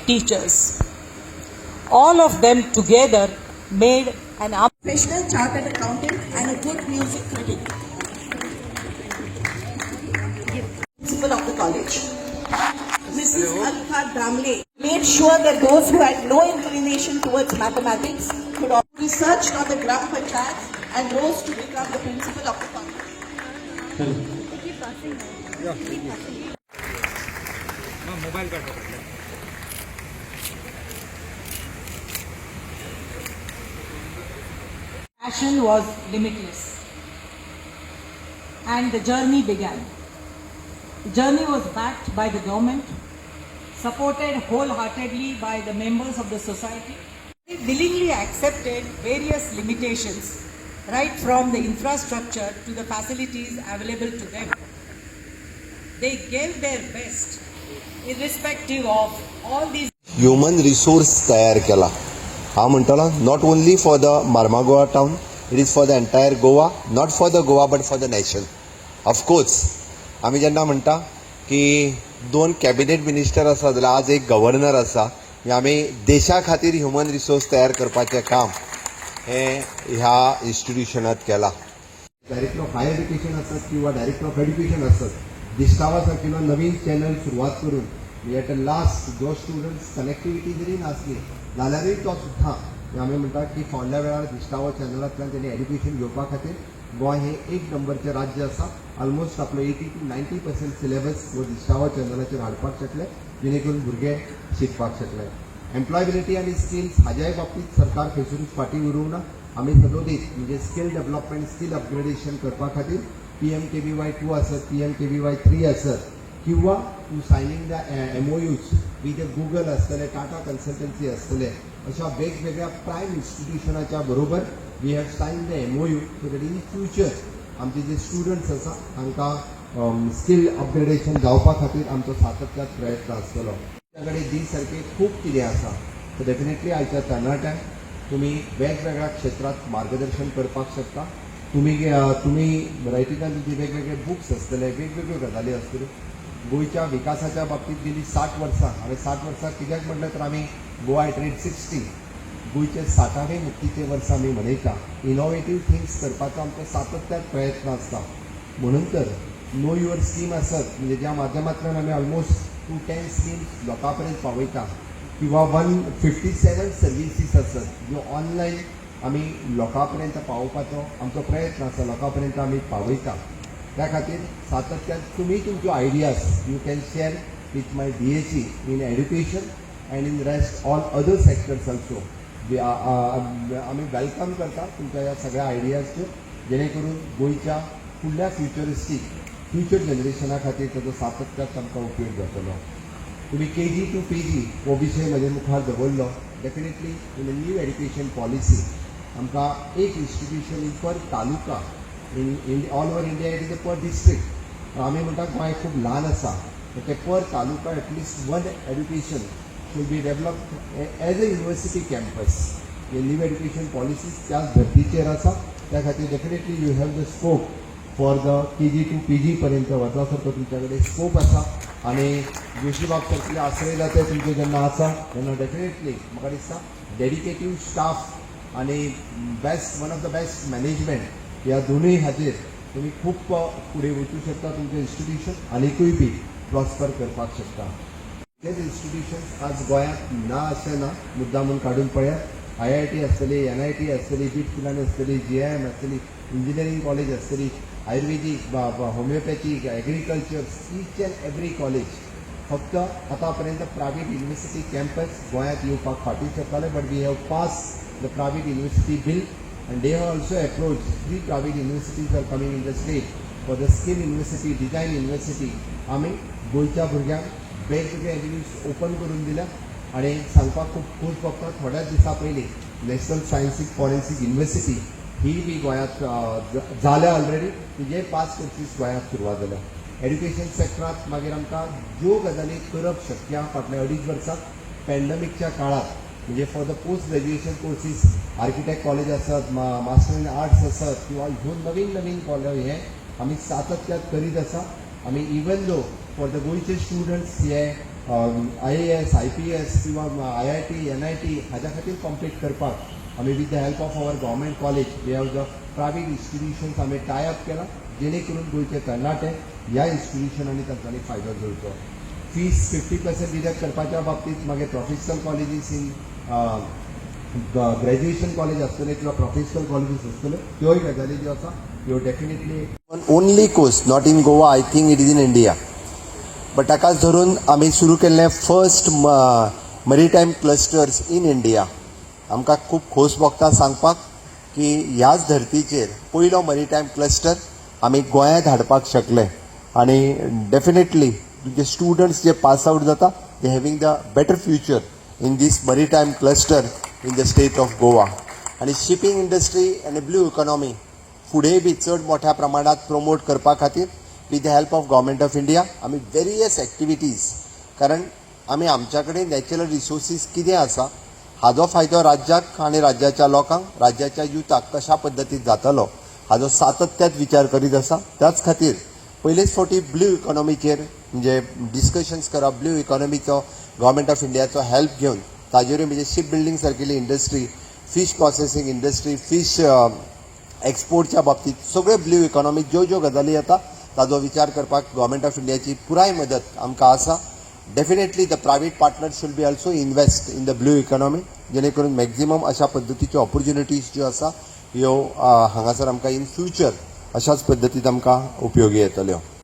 Teachers. All of them together made an Professional chartered accountant and a good music critic. Principal of the college. Mrs. Alka Damle made sure that those who had no inclination towards mathematics could all researched on the Gram Panchayats and rose to become the principal of the college. Keep passing. Keep passing. Mobile काढ. Passion was limitless. And the journey began. The journey was backed by the government, supported wholeheartedly by the members of the society. They willingly accepted various limitations, right from the infrastructure to the facilities available to them. They gave their best, irrespective of all these human resource तयार केला. हांव म्हणटलो, not only for the Marmagoa town, it is for the entire Goa, not for the Goa but for the nation. Of course, आमी जेन्ना म्हणटा की दोन cabinet minister आसा जाल्यार आज एक गव्हर्नर आसा, म्हणजे आमी देशा खातीर ह्युमन रिसोर्स तयार करपाचें काम हें ह्या इन्स्टिट्युशनात केलां. डायरेक्टर ऑफ हायर एज्युकेशन आसत किंवा डायरेक्टर ऑफ एज्युकेशन आसत, दिश्टावा सारकिलो नवीन चॅनल सुरवात करून एट लास्ट जो स्टुडंट्स कनेक्टिविटी जरी नासली जाल्यारूय तो सुद्दां आमी म्हणटा की फावल्या वेळार दिश्टावो चॅनलांतल्यान तेणी एज्युकेशन घेवपा खातीर गोंय हें एक नंबरचें राज्य आसा. ऑलमोस्ट आपलो 80 to 90% syllabus हो दिश्टावो चॅनलाचेर हाडपाक शकले, जेणे करून भुरगे शिकपाक शकले. एम्प्लॉयबिलिटी आनी स्किल्स हाज्याय बाबतींत सरकार खंयसरूच फाटीं उरूंक ना. आमी सदोदीत म्हणजे स्कील डेव्हलपमेंट, स्कील अपग्रेडेशन करपा खातीर पीएमकेव्हीवाय 2 आसत, पीएमकेव्हीवाय 3 आसत किंवा to signing the MOUs with Google आसतले, टाटा कन्सल्टन्सी आसतले, अशा वेगवेगळ्या प्रायम इन्स्टिट्युशनाच्या बरोबर we have sign the MOU so that in future आमचे जे स्टुडंट्स आसा तांकां स्कील अपग्रेडेशन जावपा खातीर आमचो सातत्यात प्रयत्न आसतलो. आमच्या कडेन दी सारकें खूब कितें आसा. सो डेफिनेटली आयच्या तरणाट्यांक तुमी वेगवेगळ्या क्षेत्रांत मार्गदर्शन करपाक शकता. तुमी रायटिंगान तुमचे वेगवेगळे बुक्स आसतले, वेगवेगळ्यो गजाली आसतल्यो. गोंयच्या विकासाच्या बाबतींत गेली 60 वर्सां, हांवें 60 वर्सां कित्याक म्हटलें तर आमी गोवा एट रेट 60, गोंयचे 60वे मुक्तीचे वर्स आमी मनयता. इनोवेटीव थिंग्स करपाचो आमचो सातत्यात प्रयत्न आसता. म्हणून तर नो your scheme आसत, म्हणजे ज्या माध्यमांतल्यान आमी ऑलमोस्ट 210 स्किम्स लोकां पर्यंत पावयता, किंवा 157 सर्विसीस आसत ज्यो ऑनलायन आमी लोकां पर्यंत पावोवपाचो आमचो प्रयत्न आसा, लोकां पर्यंत आमी पावयता. त्या खातीर सातत्यान तुमी तुमच्यो ideas you can share with my DSE in education and in rest all other sectors also. आमी welcome करता तुमच्या ह्या सगळ्या आयडियाजच्यो, जेणे करून गोंयच्या फुडल्या फ्युचरिस्टीक फ्युचर जनरेशना खातीर ताचो सातत्यात आमकां उपयोग जातलो. तुमी केजी टू पीजी हो विशय म्हजे मुखार दवरलो. Definitely in a new education policy आमकां एक institution in per taluka, in all over India it is a per district. आमी म्हणटा गोंय खूब ल्हान आसा, ते per taluka at least one education should be developed as a university campus. Hey new education policy त्याच धर्तीचेर आसा. त्या खातीर definitely you have the scope for the KG to PG पर्यंत वचा सारको तुमच्या कडेन स्कोप आसा. आनी जोशीबाब सारकिले आश्रयदाते तुमचे जेन्ना आसा तेन्ना डेफिनेटली म्हाका दिसता डेडिकेटीव स्टाफ आनी best one of the best management ह्या दोनूय हाचेर तुमी खूब फुडें वचूं शकता. तुमचें इन्स्टिट्युशन आनिकूय बी प्रॉस्पर करपाक शकता. तेच इन्स्टिट्युशन्स आज गोंयांत ना अशें ना. मुद्दा म्हूण काडून पळयात, आयआयटी आसतली, एनआयटी आसतली, बीट पिलानी आसतली, जीआयएम आसतली, इंजिनियरींग कॉलेज आसतली, आयुर्वेदीक, homeopathic, agriculture, each and every college. फक्त आतां पर्यंत प्रायवेट युनिवर्सिटी कॅम्पस गोंयांत येवपाक फाटीं सरताले, but we have pass the private university bill and they have also approach. Three private universities are coming in the state for the skill university, design university. आमी गोंयच्या भुरग्यांक वेगवेगळे एव्हेन्यूज ओपन करून दिल्या आनी सांगपाक खूब खोस भोगता, थोड्याच दिसां पयलीं नॅशनल सायन्सीक फॉरेन्सीक युनिवर्सिटी ही बी गोंयांत जाल्या ऑलरेडी. तिजे पास कोर्सीस गोंयांत सुरवात जाल्या. एड्युकेशन सेक्टरांत मागीर आमकां ज्यो गजाली करप शक्य आहा, फाटल्या 2.5 वर्सां पॅन्डमिकच्या काळात, म्हणजे for the post graduation courses, architect college आसत, मास्टर इन आर्ट्स आसत किंवा ह्यो नवीन नवीन कॉलेज, हे आमी सातत्यात करीत आसा. आमी इवन दो फॉर the गोंयचे स्टुडंट्स हे आयएएस, आयपीएस किंवा आयआयटी, एनआयटी हाज्या खातीर कॉम्पीट करपाक आमी with the help of our government college, we have the private institutions आमी टाय अप केला, जेणे करून गोंयचे तरणाटे ह्या इन्स्टिट्युशनांनी तांच्यांनी फायदो घेवचो. फीस 50% डिडक्ट करपाच्या बाबतीत मागीर professional colleges in graduation college आसतले किंवा प्रोफेशनल कॉलेजीस आसतल्यो, त्योय गजाली ज्यो आसा त्यो definitely only coast, not in Goa, I think it is in India, but ताकाच धरून आमी सुरू केल्लें first maritime clusters in India. आमकां खूब खोस भोगता सांगपाक की ह्याच धर्तीचेर पयलो मरीटायम क्लस्टर आमी गोंयांत हाडपाक शकले आनी डेफिनेटली जे स्टुडंट्स जे पास आउट जाता, they having the better future in this maritime cluster in the state of Goa. आनी शिपींग इंडस्ट्री आनी ब्लू इकॉनॉमी फुडें बी चड मोठ्या प्रमाणात प्रमोट करपा खातीर with the help of Government of India आमी वेरियस एक्टिविटीज, कारण आमी आमच्या कडेन नॅचरल रिसोर्सीस कितें आसा हाजो फायदो राज्याक आनी राज्याच्या लोकांक, राज्याच्या युथाक कशा पद्दतीन जातलो हाजो सातत्यात विचार करीत आसा. त्याच खातीर पयलेच फावटी ब्लू इकॉनॉमीचेर म्हणजे डिस्कशन्स करप, ब्लू इकॉनॉमीचो गव्हर्मेंट ऑफ इंडियाचो हेल्प घेवन ताजेरूय म्हणजे शीप बिल्डींग सारकिल्ली industry, fish processing industry, fish एक्सपोर्टच्या बाबतीत सगळे ब्लू इकॉनॉमी ज्यो ज्यो गजाली येता ताजो विचार करपाक गव्हर्मेंट ऑफ इंडियाची पुराय मदत आमकां आसा. Definitely the private partner should be also invest in the blue economy, जेणे करून मॅक्झिमम अशा पद्दतीच्यो ऑपॉर्च्युनिटीज ज्यो आसा ह्यो हांगासर आमकां इन फ्युचर अशाच पद्दतीन आमकां उपयोगी येतल्यो.